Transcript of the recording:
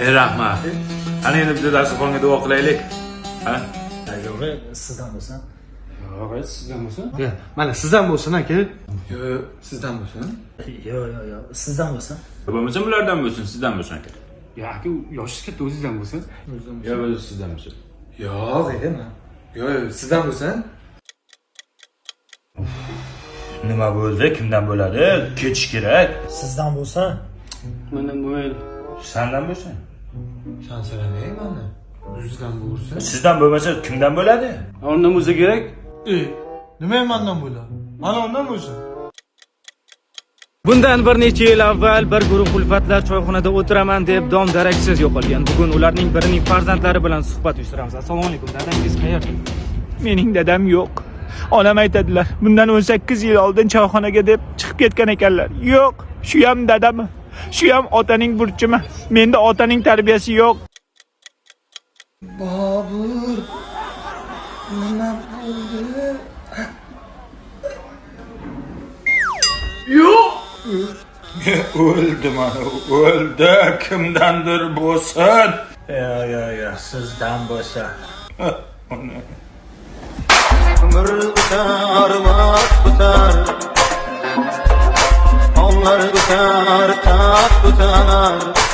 Rahmat. Ana endi bitta dasturxonga duo qilaylik. Ha? Yo'q, sizdan bo'lsin. Yo'q, sizdan bo'lsin. Mana sizdan bo'lsin, aka. Yo'q, sizdan bo'lsin. Yo'q, yo'q, yo'q, sizdan bo'lsin. Bo'lmasa bulardan bo'lsin, sizdan bo'lsin, aka. Ya aka, yoshingiz katta, o'zingizdan bo'lsin. Yo'q, o'zi sizdan bo'lsin. Yo'q, nima? Yo'q, yo'q, sizdan bo'lsin. Nima bo'ldi? Kimdan bo'ladi? Ketish kerak. Sizdan bo'lsin. Mendan bo'lmaydi. Sandan bo'lsin. San so'ramang mani. O'zingizdan bo'lsin. Sizdan bo'lmasa kimdan bo'ladi? Undan bo'lsa kerak. Nima mandan bo'ladi? Mana undan bo'lsin. Bundan bir necha yil avval bir guruh ulfatlar choyxonada o'tiraman deb dom daraksiz yo'qolgan. Bugun ularning birining farzandlari bilan suhbat uyushtiramiz. Assalomu alaykum. Dadangiz qayerda? Mening dadam yo'q. Onam aytadilar, bundan 18 yil oldin choyxonaga deb chiqib ketgan ekanlar. Yo'q, shu ham dadami? Shu ham otaning burchimi? Menda otaning tarbiyasi yo'q. Bobur. Nima bo'ldi? O'ldi mana, o'ldi. Kimdandir bo'lsin. Yo'q, yo'q, yo'q, sizdan bo'lsin. Ömür öter, vaqt öter. Onlar öter, tat öter.